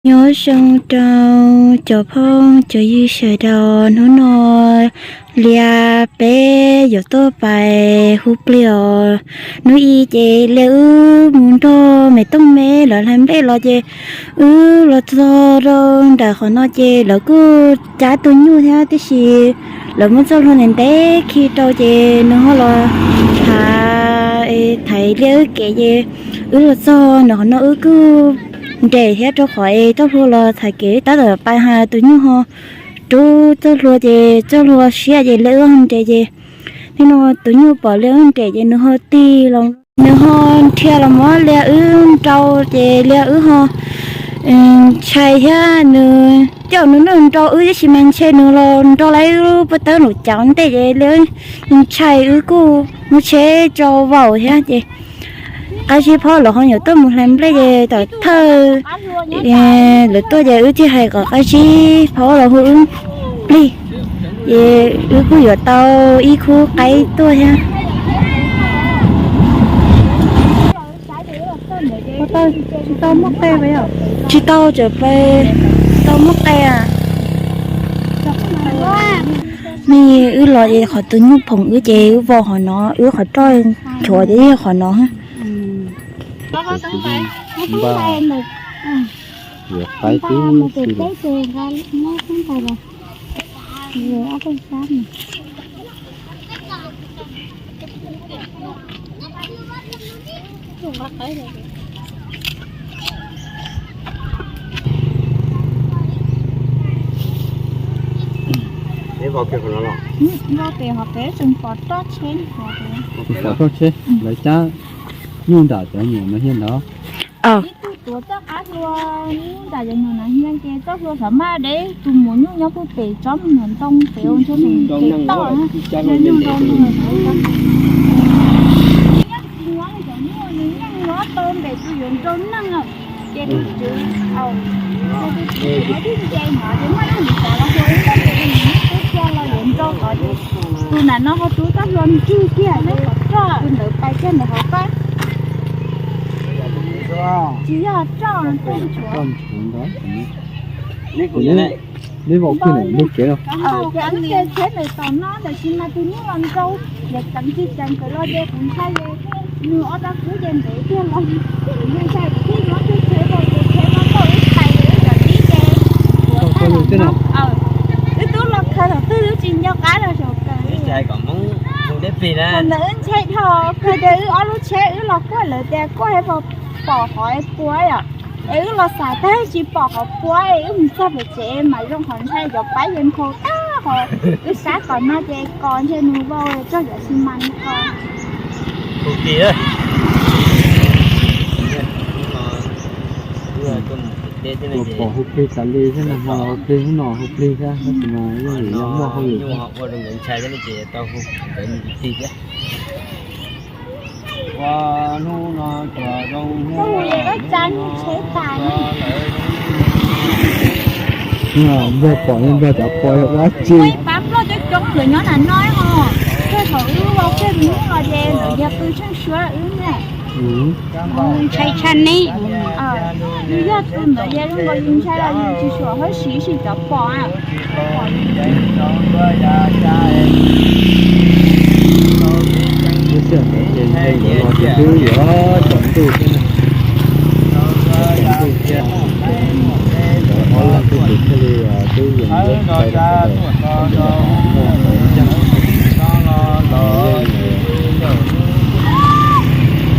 Nyob zoo rau cov phooj cov ywg sawv daws, hnub no Liab peb yuav tuaj pais hu plig os. Hnub i ces Liab wb mus nrog me tooj me lawv hlais nplej los ces wb los txog rau nram qhov no ces lawv kuj cab tus nyuj thiab, tiam sis lawv muab txoj hlua ntev ntev khi rau ces nws ho los thaiv, thaiv Liab wb kev ces wb los txog nram qhov no wb kuj nres thiab, rau qhov es txoj hlua los thaiv kev tab tom pais, ho tus nyuj ho rub txoj hlua ces txoj hlua siab ces Liab wb nres ces nim no tus nyuj pom Liab wb nres ces nws ho tig los, nws ho nrhia los muab Liab wb nrau ces Liab wb ho ntshai thiab, nws coj nws nrau wb tab sis mas ntshe nws los nrau lawv ib lub pob tawb nraum cauv ntej ces Liab ntshai wb kuj muab tsheb tso vaus thiab ces qab zib phauj lawv ho yuav tuaj mus hlais nplej ces tom thawj lawv tuaj ces wb thiaj hais kom qab zib phauj los hu wb plig, ces wb kuj yuav tau ib khub qaib tuaj thiab. Tsis tau muaj qe, tsis tau tseem pais, tsis tau muaj qe. Nej, wb los ces qhov tus nyuj phoom wb ces wb vau qhov no, wb qhov roj nchuav ces yog qhov no. Yuav qaib tib si. Peb vau kiag qhov no los? Vau pem qhov pem tseem pom roj tsheb, pom roj tsheb, lawv cab nyuj nram cov nyuam no thiab ntag. Ib tug tuav txoj qab hlua nyob nram cov nyuam no thiab ces txoj hlua xav maj deb, tus muam nyuj nyob puag pem tsob me nyuam ntoo pem ua ntshe nws pem toj, yog nyuj ntoo nws nyob tsis nyob li cov nyuj, nws yeej nyob tau npem tus yuav nrau neeg os. Ces tus tswv, tus tswv tus twb nce no ces muaj ib tug niam tais los hu ib tug niam tais, tus niam tais los yuav nrau tod ces tus nram no ho rub txoj hlua ntswg kiag, tus ntawd pais kiag ntawd hauv qab. Tsis yog roj, roj nchuav. Neb vau kiag ntawm lub kev no. Ces wb cia tsheb ntawm tom no, tab sis mas tus nyuj los nrau, ces ceev tsis ceev kawg los ces kuv ntshai ces nws ob tog kub ces ntev tiag los, kuv ntshai kuv thiaj nyob kiag tsheb vau ces tsheb no tau wb pais ces wb cov tib ces kuv tag los no. Wb twb los khaws thaum twg twb tsis nco qab los saum kawg. Ntawd wb ntshe dhau kawg ces wb ob lub tsheb wb los kuaj lawv tias kuaj es pom qhov puav yom. Es wb los xav tag tsis pom qhov puav es wb mus txog pem tsev mas zoo qhov ntshai cov paib ces nkhaus tag qhov wb sab tom no ces kos ntshe nws vau txog cov xi mas ko. Pom hu plig tas li thiab, nag hmo los hu plig, hnub no hu plig thiab, tab sis mas yeej yog muaj hauj lwm thiab. Nplog pom, nplog cov pom yog dab tsi? Pab Nplog coob coob lawv nyob nram no ho. Tej thaum wb vau kiag tus nyuj los ces lawv yog pw tsheej suab wb ne. Ntshai tshaj ne. Yus yog tus ntawd ces zoo nkaus yus ntshai los yus tsis suam huab siv si cov pom. Lub sij hawm ntawd ces ntshe yuav los ces twb yuav tsaus ntuj thiab na. Tsaus ntuj thiab, ob leeg twb tsis thiaj li twb yuav ntiav pais rau sawv daws, muaj qhov ncaj.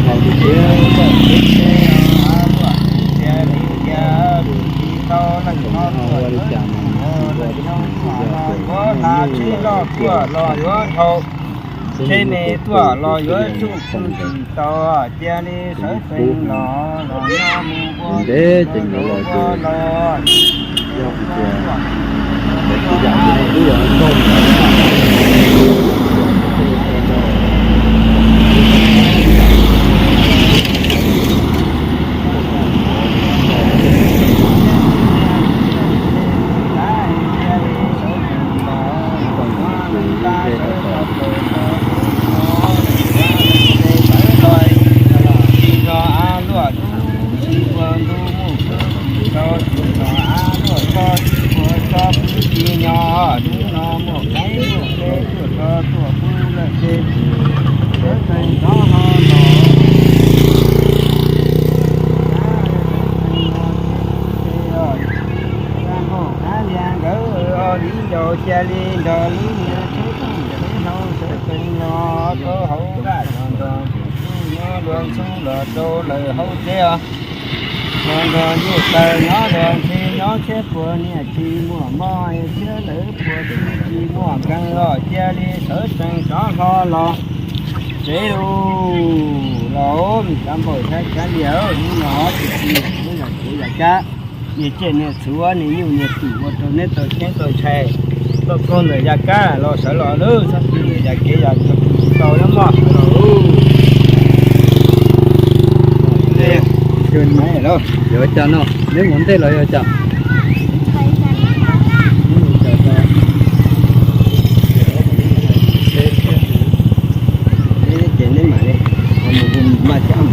Hais tias tsis tau ua li cas mas tsis ua, tsheb me tuaj los yuav tsum tau cia li sawv tsees los los ntev ces nkawd los ces yog hais tias nkawd tsis yam li no twb yog nrog Ces sawv tsees rov ho los. Nkawd liv ncaus xya li nrog lub niag tsheb tooj tsheb hlau sawv tsees los rau hauv vaj los nrog nyob dua ntxhub los rau lawm hauv tsev os. Los nrog ntuj taws nyob los ntshe nyob thiab puas niam tsis muaj mov thiab lawv puas tsis muaj nkeeg los cia li sawv tsees rov ho los tsev lauj. Los me cov npawg thiab cov yawg, hnub no tsis tsis yam txhuv yam kab, niag ciaj niag txhuv niag nyuj niag twm ua rau neb tau ceeb tau ntshai. Tuaj kaug ntawm yam kab los sawv los lawm, txhob tig ntawm yam kev yam tsis tau nyob mog sawv los. Yuav cas no, neb mus ntej los yuav cas? Ces neb mam li, mas cab.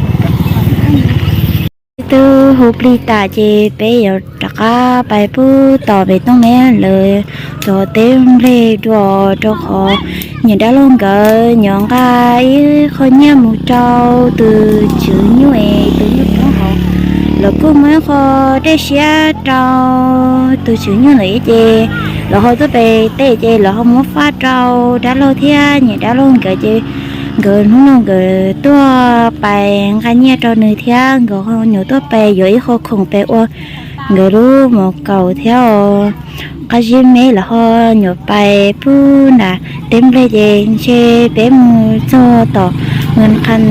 Twb hu plig tas ces peb yuav rov qab pais pub tom me tooj me lawv cov teb nplej dua, rau qhov niam dab laug nkawd nyob nqa ib qho nyiaj mus rau tus tswv nyuj es tus nyuj roob hauv. Lawv kuj muab ib qho dej siab rau tus tswv nyuj ntawd ces lawv ho tuaj pem teb ces lawv ho muab faj rau dab laug thiab niam dab laug nkawd ces nkawd hnub no nkawd tuaj pais nqa nyiaj rau nws thiab nkawd ho nyuam tuaj pais yuav ib qho khoom pem ua nkawd lub mov kaus thiab os. Qab zib me lawv ho nyuam pais pub nram teb nplej ces ntshe peb mus txog tom Nqas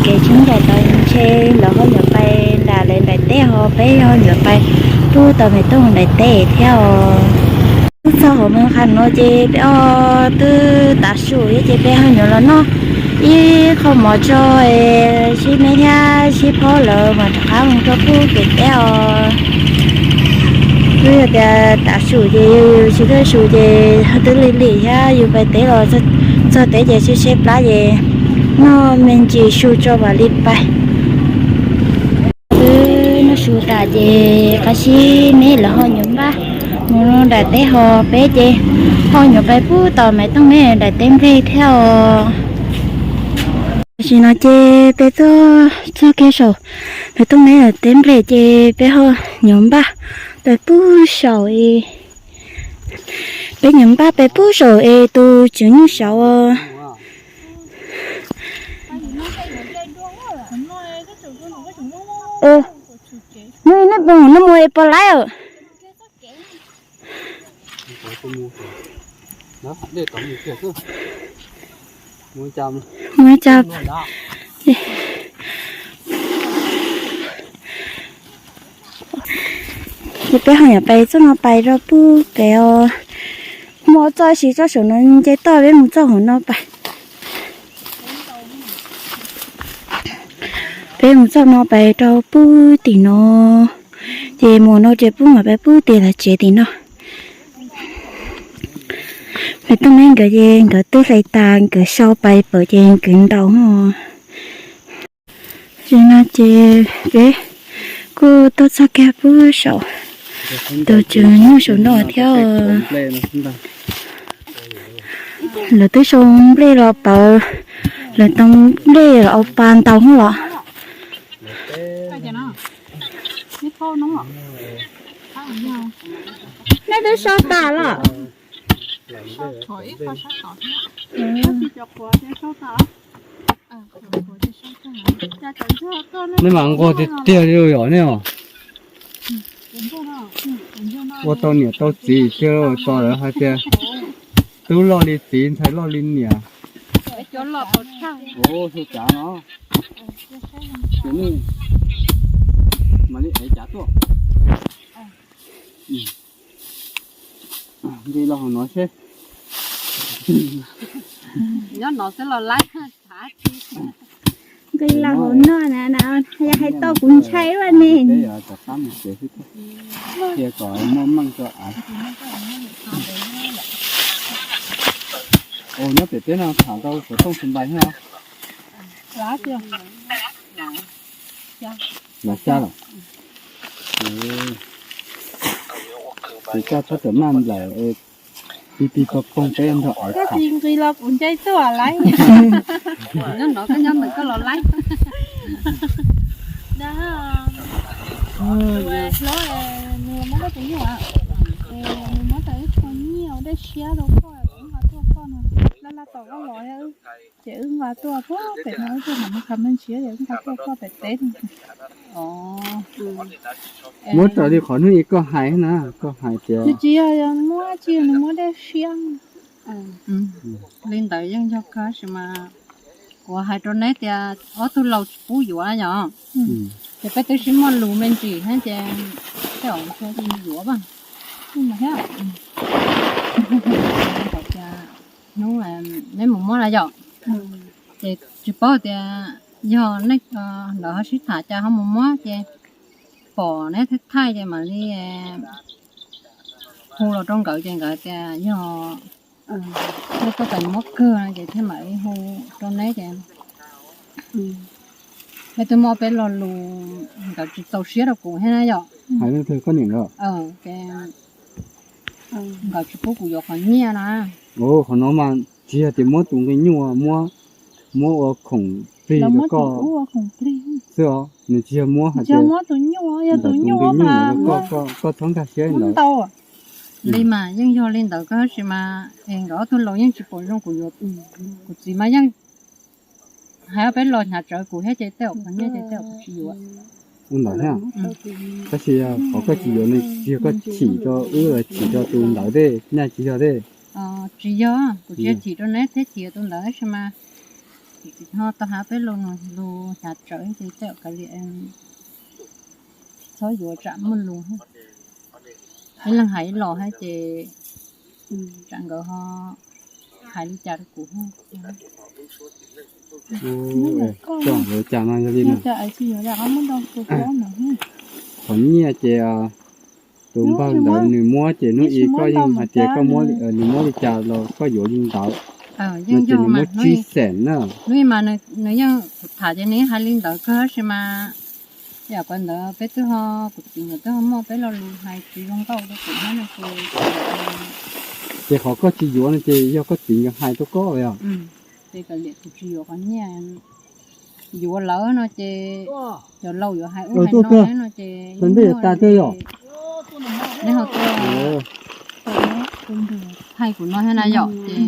kev tseeb nraim tod ntshe lawv ho nyuam pais nram lawv nram teb ho peb ho nyuam pais pub tom me tooj nram teb thiab os. Twb txog hauv Nqas no ces peb ho twb tav su thiab ces peb ho nyuam los noj ib qho mov tso es sib me thiab sib phob lawm mas rov qab mus rau pub pem teb os. Twb yog tias tav su ces yus tsis tau su ces twb lig lig thiab yus pais teb los txog teb ces tshaib tshaib plab ces noj me ntsis su tso mam li pais. Twb noj su tas ces qab zib me lawv ho nyuam npaj mus nram teb ho peb ces ho nyuam pais pub tom me tooj me nram teb nplej thiab os. Tam sim no ces peb tuaj txog kiag saum me tooj me nram teb nplej ces peb ho nyuam npaj pais pub saum es, peb nyuam npaj pais pub saum es tus tswv nyuj saud. Nej mus no mus es pos laib os. Mus cas, ces peb ho nyuam pais txoj no pais rau pub pem os. Muaj txoj si txoj saum no nce toj peb mus txoj hauv no pais. Peb mus txoj no pais rau pub tim no, ces mus no ces pub mam pais pub tim lawv tsev tim no. Peb tuaj me nkawd ces nkawd twb hlais tas nkawd sau pais pawm ces nkawd ntaus os. Ces no ces peb kuj tuaj txog kiag pub saum tus tswv nyuj saum no thiab. Lawv twb sau nplej los pawv, lawv tau nplej los ua pa ntaus hos los. Nej twb sau tas los? Nej mas nquag tiag tiag li yom nej os. Ua tau niam tau txiv tiag, tos lawv hais tias tub loj li txiv ntxhais loj li niam. Ua xyoo cav no, ces nej mam li ev cav tuaj. Nqis los hauv no seb. Nyob no xwb los laib. Nqis los hauv no na, yog hais tau kuv ntshai ua ne. Peb yuav rov qab mus tsev xwb thiab, cia kom muaj meej rau av. Ua nyob pem teb no tham tau xov tooj xus npais thiab. Los xya lawm. Ces koj txhob txawm maj nplaim es Pib pib pog phooj tseeb nrog awv tham. Koj tsis nqis los kuv ncaim tuaj laiv. Nyob no koj nyob ntawm koj los laiv. Hlob, nws muab koj tus nyuj, nws muab tau ib qho nyiaj ua dej siab rau koj, wb nqa tuaj koj no, laj laj tom koj los, ces wb nqa tuaj pem no, wb tuaj mam mus khav me ntshiab, wb nqa tuaj koj pem teb no. Muab raws li qhov hnub ib koj hais na, koj hais tias nws tsis yog muab, tsis yog nws muab dej siab. Li ntawd yeej yog kawg sis mas, kuv hais rau neb tias ob tug laus tsis pub yuav yom. Ces peb twb sib muaj lus me ntsis thiab ces tej zaum tsis yuav as. Hnub neb mus muab na yom, ces tsis paub tias yog nej, nkawd ho sib tham cas ho mus muab ces pom neb thaij thaij ces mam li hu los rau nkawd ces nkawd tias yog nej tuaj pem muab kawg no ces thiaj mam li hu rau neb ces peb twb muab peb lo lus, nkawd tsis txaus siab rau kuv thiab na yom. Hais leej twg, koj niam los? Nkawd tsis pub kuv yuav qhov nyiaj na. Qhov no mas tsis yog tias muab tus nqi nyuj, muab, muab ua khoom plig rau koj xwb os. Nws tsis yog muab hais tias muab tus nqi nyuj, koj txhob nkag siab ntawd. Li mas yeej yog li ntawd kawg sis mas es nkawd ob tug laus yeej tsis pom zoo kuv yuav, kuv txiv mas yeej hais ob peb los hnyav tsawv kuv thiab ces tej zaum qhov nyiaj ces tej zaum kuv tsis yuav. Ua ntawd thiab. Tab sis qhov koj tsis yuav no tsis yog koj chim rau wb los chim rau tus ntawd tej, nyaj tsis yog tej. Tsis yog, kuv tsis yog chim rau neb thiab chim rau tus ntawd tab sis mas ho tau hais ob peb lo lus hnyav tsawv ces tej zaum kav liam, txhob yuav tsam muaj lus. Ib leeg hais ib los thiab ces tsam nkawd ho hais li cas rau kuv. Coj nkawd cas no yog li no. Qhov nyiaj ces tus npawg ntawd nws muab ces hnub ib koj yeej hais tias koj, nws muab li cas los koj yuav li ntawd. No ces nws muab tsib xees na. Hnub ib mas nws yeej, kuv tham ces nws yeej hais li ntawd kawg sis mas yam kuv ntawd peb twb ho, kuv txiv nkawd twb ho muaj peb lo lus hais tsis zoo nkauj rau kuv thiab no ces. Ces qhov koj tsis yuav no ces yog koj txiv nkawd hais rau koj los yog? Ces kav liam kuv tsis yuav qhov nyiaj, yuav lawm no ces cov laus yuav hais ub hais no no ces nej ho tuaj thaij kuv no thiab na yom ces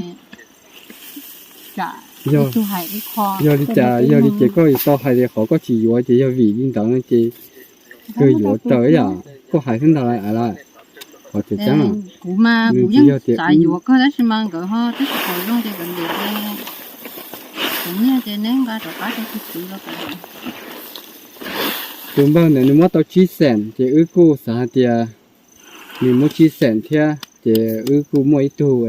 tsam ib tug hais ib qho. Yog li cas, yog li ces koj yuav tau hais tias qhov koj tsis yuav ces yog vim li ntawd no ces kawg yuav raws yam koj hais xwb ntag lawm. Qhov tseem ceeb kuv mas kuv yeej xav yuav kawg tab sis mas nkawd ho twb tsis pom zoo ces kav liam, kuv nyiaj ces neb nqa rov qab rau tus txiv los. Tus npawg ntawd nws muab tau tsib xees ces wb kuj xav hais tias nws muab tsib xees thiab ces wb kuj muaj ib tug,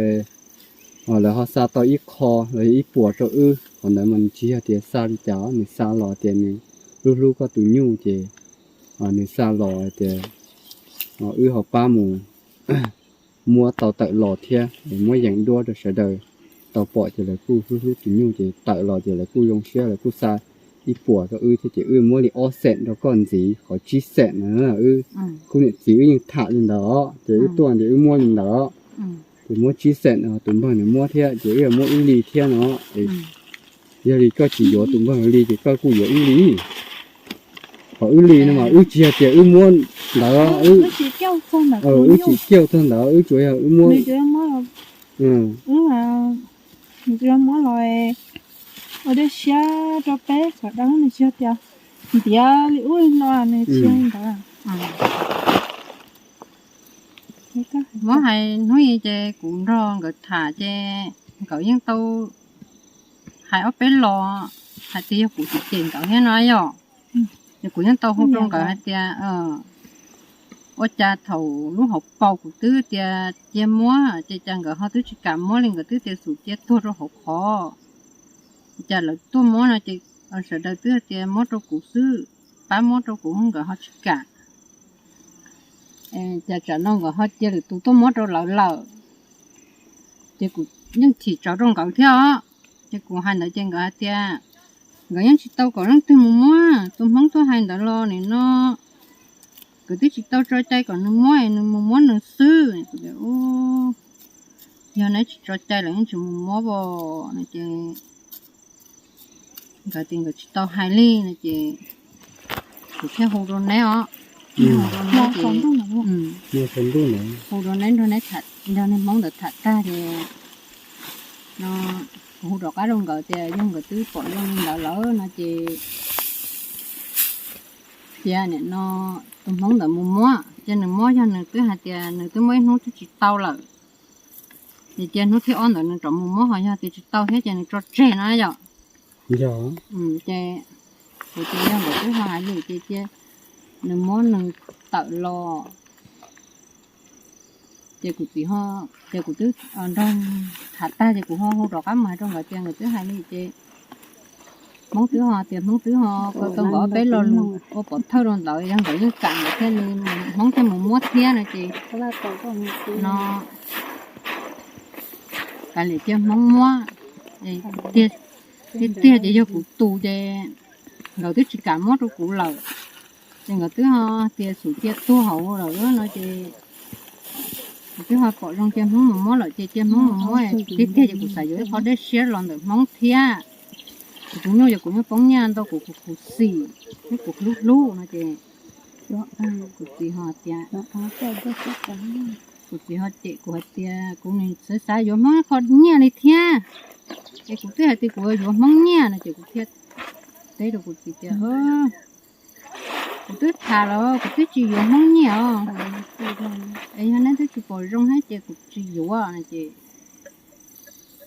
lawv ho xa tau ib qho los yog ib puas rau wb, qhov ntawd mas nws tsis yog tias xa li cas, nws xa los tias nws hlub hlub koj tus nyuj ces nws xa los tias wb ho pab mus muab tau tawm los thiab, muab yees duab rau sawv daws tau pom ces lawv kuj hlub hlub tus nyuj ces tawm los ces lawv kuj zoo siab, lawv kuj xa ib puas rau wb thiab ces wb muab li ob xees rau koj ntxiv, qhov tsib xees na. Wb khub niam txiv wb yeej tham li ntawd ces wb tuaj ces wb muab li ntawd. Ces muab tsib xees, tus npawg nws muab thiab ces wb muab ib li thiab no. Yog li koj tsis yuav tus npawg li ces koj kuj yuav wb li. Qhov wb li no mas wb tsis yog tias wb muab ntawd, wb tsis kiaj txog ntawd, wb tsuas yog wb muab, wb muab los ua dej siab rau peb sawv daws, nws tsis yog tias ntiav li ub li no, nws tsis yog li ntawd. Muab hais hnub i ces kuv nrog nkawd tham ces nkawd yeej tau hais ob peb lo hais tias yog kuv cem nkawd thiab no yom. Ces kuv yeej tau hu rau nkawd hais tias ua cas thaum lub hauv paus kuv twb tias cia muab ces cas nkawd ho twb tsis kam muab li, nkawd twb tias xum cia tuag rau hauv qhov. Cas lawv tuaj muab no ces sawv daws twb tias muab rau kuv xwb, pab muab rau kuv, nkawd ho tsis kam. Cas tsam no nkawd ho cia lwm tus tuaj muab rau lawv lawm. Ces kuv yeej chim tsawv rau nkawd thiab os. Ces kuv hais ntawd ces nkawd hais tias nkawd yeej tsis tau kom leej twg mus muab, tus Hmoob tuaj hais ntawd los nim no nkawd twb tsis tau tso cai kom nws muab, nws mus muab nws xwb. Kuv tias, Yog neb tsis tso cai lawm yeej tsis mus muab os no ces nkawd tias nkawd tsis tau hais li no ces kuv thiaj hu rau neb os. Hu rau neb ces, hu rau neb nrog neb tham, nrog neb Hmoob ntawd tham tag ces no kuv hu rov qab rau nkawd tias yog nkawd twb pom zoo li ntawd lawm no ces cia nim no tus Hmoob ntawd mus muab, cia nws muab, yog nws twb hais tias nws twb muab ib hnub twb tsis tau lawm ces cia hnub thib ob ntawd nws rov mus muab, ho yog tias tsis tau thiab ces nws tso tseg no yom. Ces kuv tias yog nkawd twb ho hais li ces cia nws muab nws tawm los. Ces kuv txiv, ces kuv twb nrog tham tag ces kuv ho hu rov qab mus hais rau nkawd tias nkawd twb hais li ces Hmoob twb ho tias Hmoob twb ho kaw tau nkawd ob peb lo lus ua pov thawj rau ntawd, yog nkawd yeej kam nkawd thiaj li, Hmoob thiaj mus muab thiab no ces no kav liam cia Hmoob muab. Tiag tiag ces yog kuv tus ces nkawd twb tsis kam muab rau kuv lawm. Ces nkawd twb ho tias xum cia tuag hauv lawm no ces kuv twb ho pom zoo cia Hmoob mus muab lawm ces cia Hmoob mus muab. Tiag tiag ces kuv xav yuav ib qho dej siab los ntawm Hmoob thiab. Kuv tus nyuj yog kuv nyuj poob nyiaj ntau kuv khuv xim thiab kuv hlub hlub no ces kuv txiv ho tias, kuv txiv ho cem kuv hais tias kuv nim xav xav yuav Hmoob ib qho nyiaj li thiab. Es kuv twb hais tias kuv yuav Hmoob nyiaj no ces kuv thiaj teb rau kuv txiv tias kuv twb tham los kuv twb tsis yuav Hmoob nyiaj os. Es yog neb twb tsis pom zoo thiab ces kuv tsis yuav no ces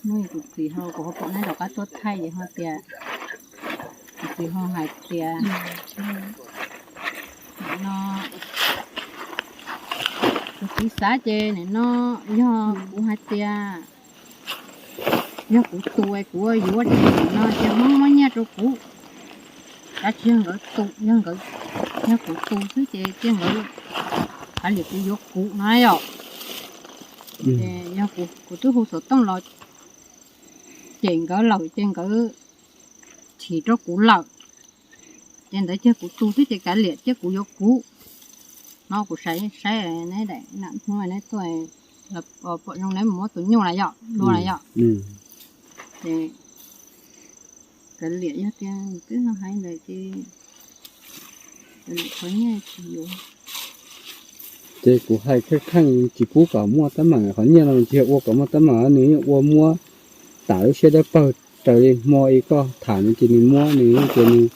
hnub kuv txiv ho, kuv ho pom neb rov qab tuaj thaij es ho tias, kuv txiv ho hais tias no kuv txiv xav ces nim no yog kuv hais tias yog kuv tus es kuv yuav ces nim no cia Hmoob muab nyiaj rau kuv. Tab tsis yog nkawd tus, yog nkawd, yog kuv tus xwb ces cia nkawd kav liam kuv yuav kuv no yom. Ces yog kuv twb hu xov tooj los cem nkawd lawm ces nkawd chim rau kuv lawm. Ces ntawd cia kuv tus xwb ces kav liam cia kuv yuav kuv. No kuv saib saib neb daim nam hnub neb tuaj pom zoo neb mus muab tus nyuj lawm yom, dua lawm yom. Ces kav liam yog tias twb hais ntawd ces kav liam qhov nyiaj tsis yuav. Ces kuv hais kheej kheej tsis pub kom muaj teeb meem, qhov nyiaj no tsis yog ua kom muaj teeb meem, nws yeej ua muab tas lub siab dawb paug raws li hmo ib koj tham no ces nws muab, nws yeej tias nws,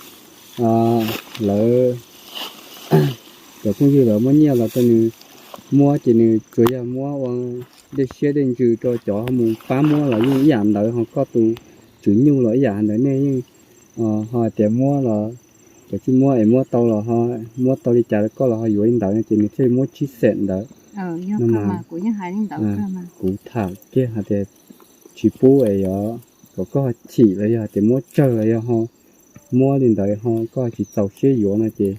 lawv, cov phooj ywg lawv muab nyiaj los rau nws muab ces nws tsuas yog muab ua dej siab dej ntsws rau cov mus pab muab los yeej ib yam ntawd, ho koj tus tswv nyuj los ib yam ntawd, nej yeej ho hais tias muab los cov tsis muab es muab tau los ho muab tau li cas koj los ho yuav li ntawd no ces nws thiaj li muab tsib xeem ntawd. Kuv tham kiag hais tias tsis pub es yog kom koj ho chim los yog hais tias muab tsawg los yog ho muab li ntawd ho koj tsis txaus siab yuav no ces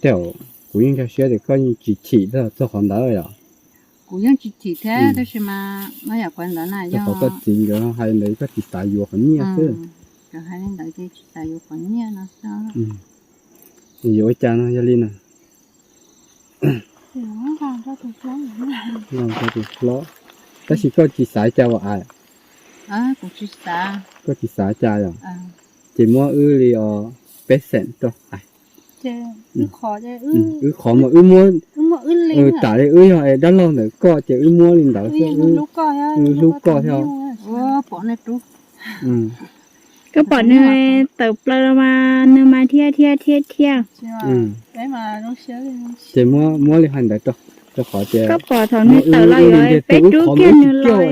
tej zaum kuv yeej nkag siab tias koj yeej tsis chim txog qhov ntawd yom. Kuv yeej tsis chim thiab tab sis mas no yam qhov ntawd na yog qhov koj txiv nkawd hais ntawd koj tsis xav yuav qhov nyiaj xwb. Nkawd hais li ntawd ces tsis xav yuav qhov nyiaj no xwb. Yuav ua cas no yog li na. Tus hlob, tab sis koj tsis xav cas as? Kuv tsis xav. Koj tsis xav cas yom? Ces muab wb li os peb xeem rau. Wb qhov mas wb muab, tam li wb yog es dab laug ntawm koj ces wb muab li ntawd xwb. Wb hlub koj thiab. Koj pom nws tawm plaws los mas nws mas thiaj thiaj thiaj thiaj. Ces muab li hais ntawd rau qhov tias koj pom thaum nws tawm los yuav peb rub kiag nws los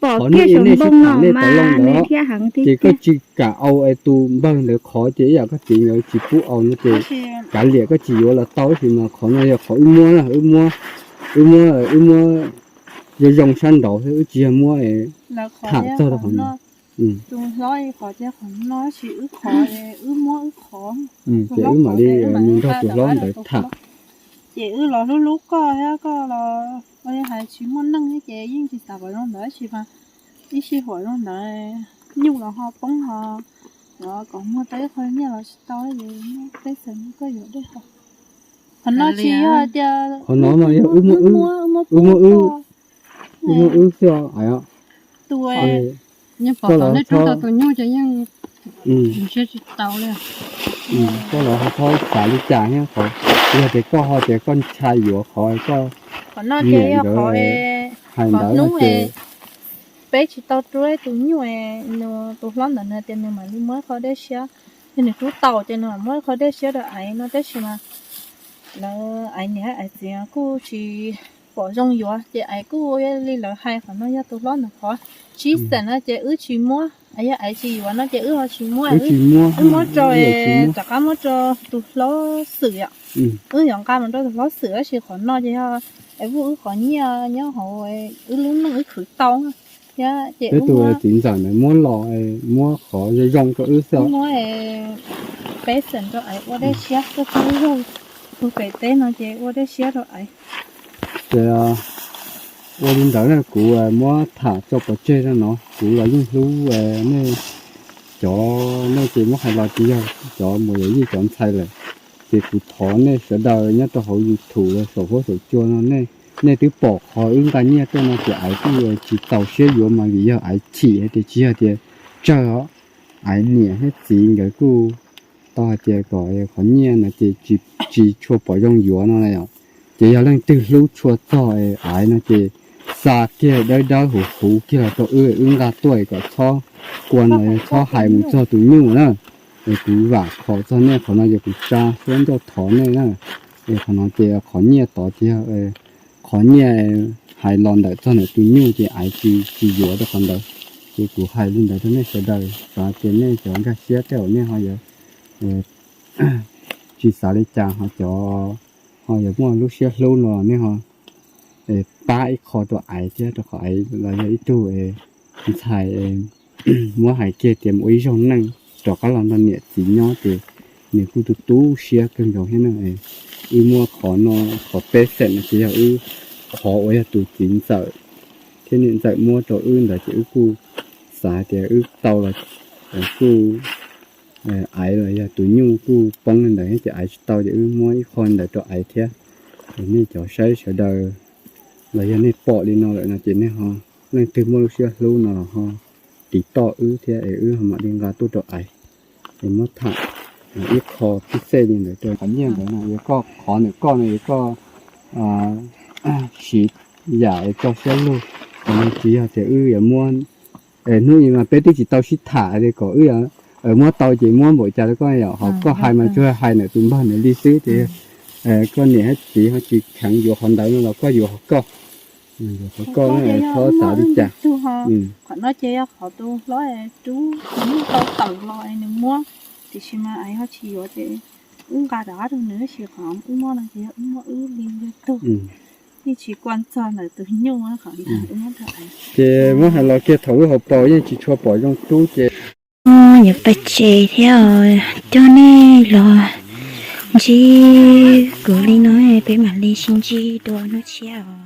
pom kiag saum npoo no mas nws thiaj heev tiag. Ces koj tsis kam au es tus npawg ntawd qhov ces ib yam koj txiv ntawd tsis pub au no ces kav liam koj tsis yuav los tau, tab sis mas qhov no yog qhov wb muab, wb muab, wb muab zoo zoo sab nraud xwb, wb tsis yog muab tham txog rau qhov no. Tus hlob qhov ces qhov no tsis wb qhov, wb muab wb qhov. Ces wb mam li mus nrog tus hlob ntawd tham. Ces wb los hlub hlub koj thiab koj los ua li hais tsis muaj neej thiab ces yeej tsis xav kom zoo ntawd tab sis mas ib sij huam zoo ntawd nyuj los ho poob ho, los kom muag tau ib qho nyiaj los tsis tau ces muab peb xeem koj yuav dej haus. Qhov no tsis yog tias qhov no mas yog wb muab, wb muab wb Ib hnub wb xwb os. Tus, koj los nej rub tau tus nyuj ces yeej ntshe tsis tau li. Koj los ho txhob xav li cas thiab qhov, yog tias koj ho tias koj ntshai yuav qhov koj, qhov no ces yog qhov, hais qhov ntawd no hnub ces peb tsis tau rub tus nyuj, nws tus hlob ntawd nws tias nws mam li muab ib qho dej siab, yog nws rub tau ces nws mam muab ib qho dej siab rau Aiv no tab sis mas lawv Aiv niam Aiv txiv kuj tsis pom zoo yuav ces Aiv kuj li lawv hais qhov no yog tus hlob ntawd qhov. Tsis xeem no ces wb tsis muab, yog Aiv tsis yuav no ces wb ho tsis muab, wb muab rau, rov qab muab rau tus hlob Xwm yom. Wb yuav nqa mus rau tus hlob Xwm tab sis qhov no ces yog Aiv muab wb qhov nyiaj nyob hauv wb lub neej wb khwv tau thiab ces wb tus txiv ntxawm ntawd muab los, muab qhov zoo zoo rau wb xwb. Muab peb xeem rau Aiv ua dej siab, tuaj peb zaug tus pem teb no ces ua dej siab rau Aiv. Ces ua li ntawd na, kuv muab tham tso pov tseg no no, kuv los yeej hlub nej cov, nej ces muab hais los tsis yog cov muam yawm yij cov ntxhais lawm. Ces kuv thov nej sawv daws nyob rau hauv YouTube los saum huab saum cua no, nej, nej twb pom qhov wb nqa nyiaj tuaj no ces Aiv kuj tsis txaus siab yuav mas vim yog Aiv chim hais tias tsis yog tias tsawg os, Aiv niam thiab txiv nkawd kuj tau hais tias kom qhov nyiaj no ces tsis tshua pom zoo yuav no na yom. Ces yog leej twg hlub tshua txog Aiv no ces xa kiag dawb dawb huv huv kiag los rau wb, wb nqa tuaj kom txhob kua no, txhob hais mus txog tus nyuj na. Es kuv vam khom txog nej qhov no, yog kuv tsa suab ncauj thov nej na. Es qhov no ces qhov nyiaj tod ces yog qhov nyiaj hais los ntawm txog ntawm tus nyuj ces Aiv tsis, tsis yuav rau qhov ntawd. Ces kuv hais li ntawd rau nej sawv daws, xav tias nej cov nkag siab tej zaum nej ho yuav tsis xav li cas, ho cov ho yuav muaj lub siab hlub no nej ho pab ib qho rau Aiv thiab, rau qhov Aiv los yog ib tug ntxhais muab hais kiag tias mus ua ib zaug neej rov qab los nrog niam txiv nyob ces nws kuj tu tu siab kawg nkaus thiab na. Wb muab qhov no, qhov peb xeem no ces yog wb qhov uas yog tus txiv ntxawm thiab niam ntxawm muab rau wb ntawd ces wb kuj xav hais tias wb tau los kuj Aiv los yog tus nyuj kuj poob li ntawd thiab ces Aiv tsis tau ces wb muab ib qho ntawd rau Aiv thiab. Es nej cov saib sawv daws los yog nej pom li no lawm no ces nej ho, leej twg muaj lub siab hlub no los ho tiv toj wb thiab es wb ho mam li nqa tuaj rau Aiv. Es muab tham ib qho pib xej li ntawd rau qhov nyiaj ntawd no, yog koj qhov ntawm koj no yog koj siv yam es tso siab lug, qhov no tsis yog tias wb yuav muab, hnub ib mas peb twb tsis tau sib tham li kom wb muab tau ces muab npaum cas rau koj yom, ho koj hais mas tsuas hais ntawm tus npawg ntawd li xwb ces koj niam thiab txiv ho tsis kheev yuav qhov ntawd no los koj yuav qhov koj, yuav qhov koj na, txhob xav li cas. Qhov no ces yog qhov tus hlob rub tus nyuj tau tawm los nws muab, tiam sis mas Aiv ho tsis yuav ces wb nqa rov qab rau nws, tab sis qhov wb muab no ces yog wb muab wb li yog tug, yeej tsis kua txog ntawm tus nyuj qhov ntawd wb muab rau Aiv. Ces muab hais los kiag thaum wb hauv paus yeej tsis tshua pom zoo rub ces yuav pais tsev thiab os, coj nej los ntsib kuv li no peb mam li sib ntsib dua hnub tshiab os.